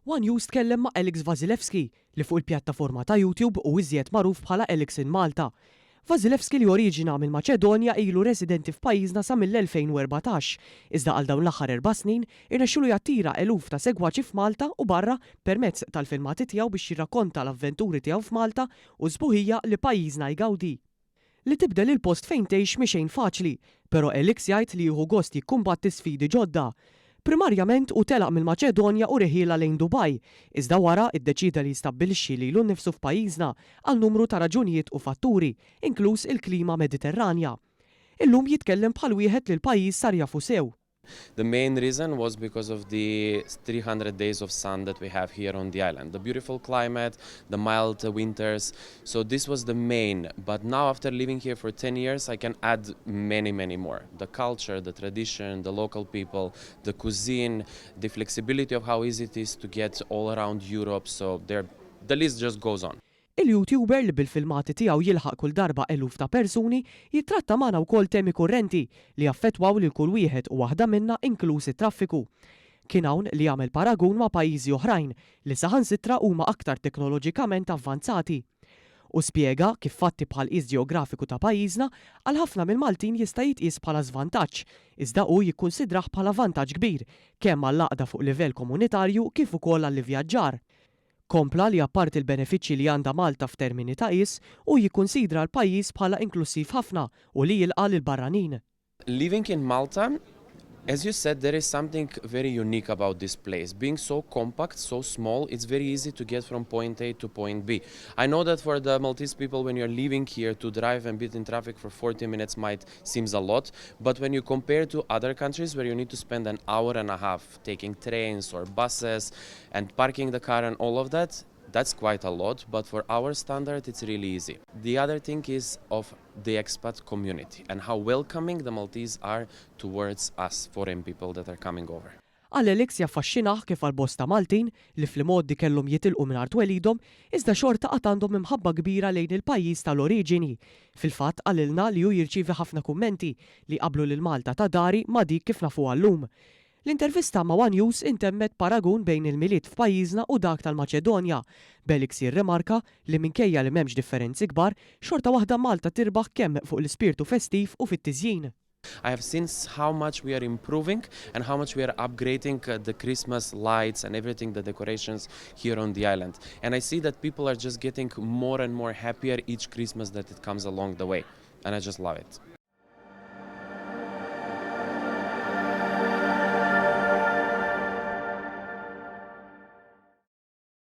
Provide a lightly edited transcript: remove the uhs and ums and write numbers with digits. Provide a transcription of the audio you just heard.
One News tkellem ma' Alex Vasilevski li fuq il-pjattaforma ta' YouTube hu iżjed magħruf bħala Alex in Malta. Vasilevski li oriġina mill-Maċedonja ilu residenti f'pajjiżna sa mill-2014, iżda għal dawn l-aħħar 4 snin irnexxielu jattira eluf ta' segwaċi f'Malta u barra permezz tal-filmati tiegħu biex jirrakkonta l-avventuri tiegħu f'Malta u s-sbuħija li pajjiżna jgawdi. Li tibdel il-post fejn tgħix mhi xejn faċli, però Alex jgħid li jieħu gost jikkumbatti sfidi ġodda. Primarjament hu telaq mill-Maċedonja u reħielha lejn Dubai, iżda wara iddeċida li jistabbilixxi lilu nnifsu f'pajjiżna għal numru ta' raġunijiet u fatturi, inkluż il-klima Mediterranja. Illum jitkellem bħal wieħed li l-pajjiż sar jafu sew. The main reason was because of the 300 days of sun that we have here on the island. The beautiful climate, the mild winters. So this was the main. But now after living here for 10 years, I can add many, many more. The culture, the tradition, the local people, the cuisine, the flexibility of how easy it is to get all around Europe. So there, the list just goes on. Il-YouTuber li bil-filmati tiegħu jilħaq kull darba eluf ta' persuni jitratta magħna wkoll temi kurrenti li jaffettwaw lil kull wieħed u waħda minna, inkluż it-traffiku. Kien hawn li jagħmel paragun ma' pajjiżi oħrajn li saħansitra huma aktar teknoloġikament avvanzati. U spjega kif fatti bħal qies ġeografiku ta' pajjiżna għal ħafna mill-Maltin jista' jitqies bħala żvantaġġ, iżda hu jikkunsidrah bħala vantaġġ kbir kemm għall-għaqda fuq livell komunitarju kif ukoll għall-ivvjaġġar. Kompla li apparti l-benefiċċji li għandha Malta f'termini ta' qies, hu jikkunsidra l-pajjiż bħala inklusiv ħafna u li jilqa' lil barranin. Living in Malta, as you said, there is something very unique about this place. Being so compact, so small, it's very easy to get from point A to point B. I know that for the Maltese people, when you're living here, to drive and be in traffic for 40 minutes might seems a lot, but when you compare to other countries where you need to spend an hour and a half taking trains or buses and parking the car and all of that, that's quite a lot, but for our standard, it's really easy. The other thing is of the expat community and how welcoming the Maltese are towards us, foreign people that are coming over. Għal Alex jaffaxxinah kif għal bosta Maltin li fl-modi kellhom jitilqu minn art twelidhom, iżda xorta għad għandhom imħabba kbira lejn il-pajjiż tal-oriġini. Fil-fatt qalilna li hu jirċievi ħafna kummenti li qablu lil Malta ta' dari ma' dik kif nafuha llum. L-intervista ma' One News intemmet paragun bejn il-Milied f'pajjiżna u dak tal-Maċedonja. B'Alex jirrimarka li minkejja li m'hemmx differenzi kbar, xorta waħda Malta tirbaħ kemm fuq l-ispirtu festiv u fit-tiżjin. I have seen how much we are improving and how much we are upgrading the Christmas lights and everything, the decorations here on the island. And I see that people are just getting more and more happier each Christmas that it comes along the way. And I just love it.